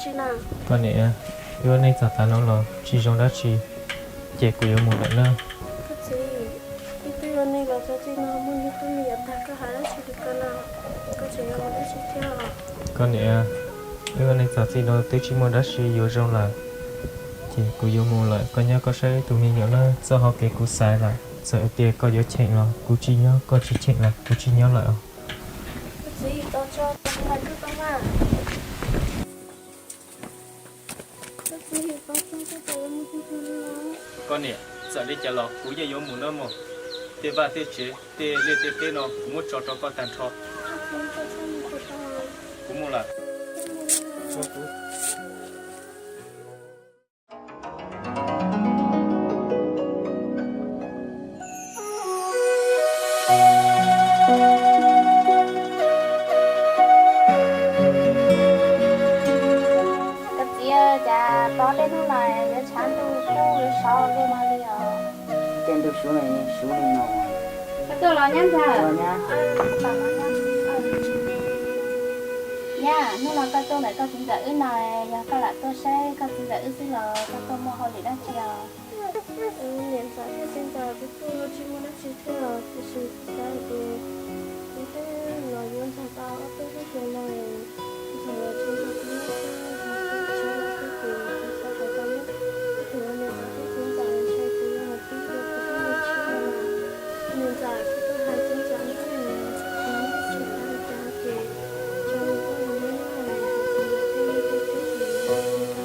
Koj niam, wb ua neej txog tav no los tsis zoo dab tsi, ces kuv yuav mus lawm na. Koj txiv, wb twb ua neej los txog txij no muaj hnub twb me nyuam tag, koj hais dab tsi li koj na? Koj tseem yuav mus dab tsi thiab? Koj niam, wb ua neej txog txij no twb tsis muaj dab tsi yuav zoo lawm, ces kuv yuav mus lawm. Koj nyob koj saib wb tus me nyuam na, txoj hau kev kuv xaiv lawm. Txawm tias koj yuav cheem los kuv tsis nyob, koj tsis cheem los kuv tsis nyob lawm os. Koj niam, txawm li cas los kuv yeej yuav mus nawb mog. Tej vaj tej tsev, tej liaj tej teb no kuv muab tso rau koj tag nrho. Kuv mus lawm. Koj txiv, cas tob tej hnub no yuav tshav ntuj kub yuav sov luaj mas li os. Tej ntuj sub no sub li no. Koj tuaj los nyab ntag. Nyab, hnub no koj tuaj ntawm koj txiv ntxawm wb no, yog koj lam tuaj saib koj txiv ntxawm wb xwb los koj tuaj muaj hauj lwm dab tsi os? Niam ntxawm thiab txiv ntxawm, kuv tuaj tsis muaj dab tsi thiab, tiam sis kuv xav hais tias kuv twb los yuav ntxog tau ob peb lub hlis no, ntxog los tsis nrog kuv nyob thiab, ntxog tsis nrog kuv ces kuv xav hais rau neb, ib tug niam ntxawm thiab txiv ntxawm, ntshe kuv yuav hais tib rau kuv tus me tshiab no. Niam ntxawm, kuv tuaj hais txiv ntxawm no, kuv tsis xav hais cas ces tso nws tuaj nrog neb nyob, hais tias yog tej liaj tej teb ces neb tau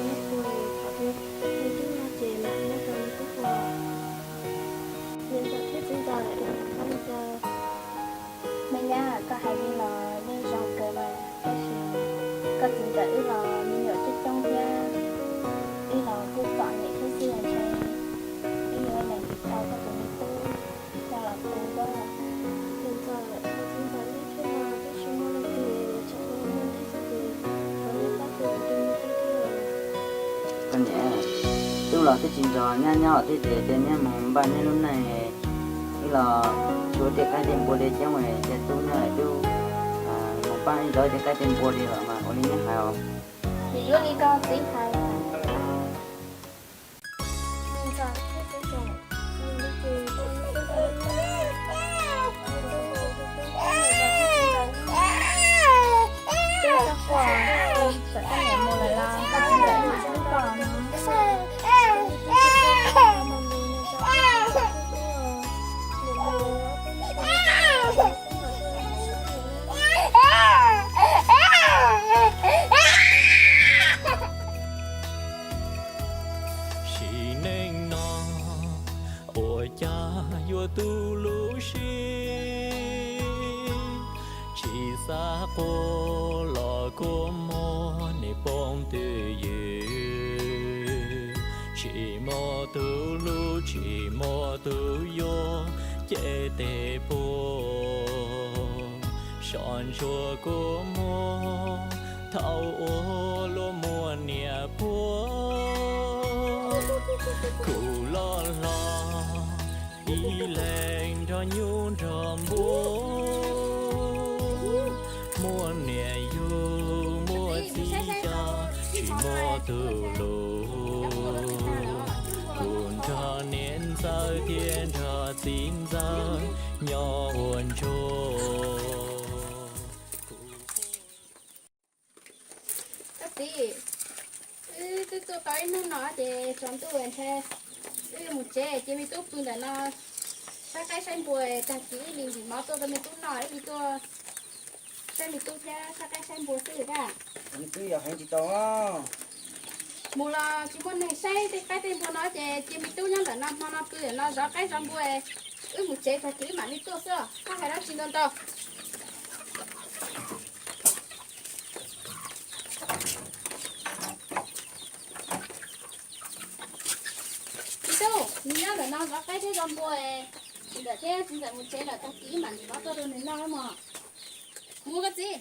neb tua, thaum twg neb twb noj ces mam muab rau nws tub tua. Niam ntxawm thiab txiv ntxawm, koj li cas? Me nyab, koj hais li los yeej zoo kawg mas, tab sis koj txiv ntxawm wb los me nyuam coob coob thiab, wb los kuj txom nyem thiab xwb, ntshe wb yuav lees tsis tau koj tus me tub coj los tu xwb. Niam ntxawm, txiv ntxawm neb thiab los twb tsis muaj leej twg, tsam no muaj neb xwb ces thov neb pab tu kuv tus me tub thiab. Koj niam, tub los twb tsis nrog nyab nyob thiab ces cia nyab mus npaj nyab lub neej, wb los tshuav tej qaib tej npua li coob, cia tub nyob es tub mus npaj ib zaug tej qaib tej npua li los mas ua li nyab hais os. Nws yuav li koj txiv hais. Sim neej no ua cas yuav tu lub sim, tsis xav quaj los kua muag nim poob twj ywm, tsis muaj tus hlub tsis muaj tus yuav, ces tej puag soj ntsuag kua muag thaum ua luaj muaj niam puag, kuv loj hlob ib leeg nrog nyuj nrog npua, muaj niam yug muaj txiv coj tsis muaj tus hlub, kuv nrog niam ntxawm thiab nrog txiv ntxawm nyob ua ntsuag. Koj txiv, wb twb tuaj tau ib hnub no ces tsaus ntuj ntshe wb mus tsev, cia me tub pw ntawm no saib qaib saib npua, tag kis wb li ntim mov tuaj rau me tub noj, wb li tuaj saib me tub thiab saib qaib saib npua xwb a. Mus los tsis muaj neeg saib tej qaib tej npua no ces cia me tub nyob ntawm no, hmo no pw ntawm no zov qaib zov npua, wb mus tsev tag kis wb mam li tuaj xwb, koj hais dab tsi ntau ntau. Txiv tub, nws nyob ntawm no zov qaib thiab zov npua, txiv ntxawm thiab txiv ntxawm mus tsev lawm, tag kis wb mam ntim mov tuaj rau nws noj mog. Mus koj txiv.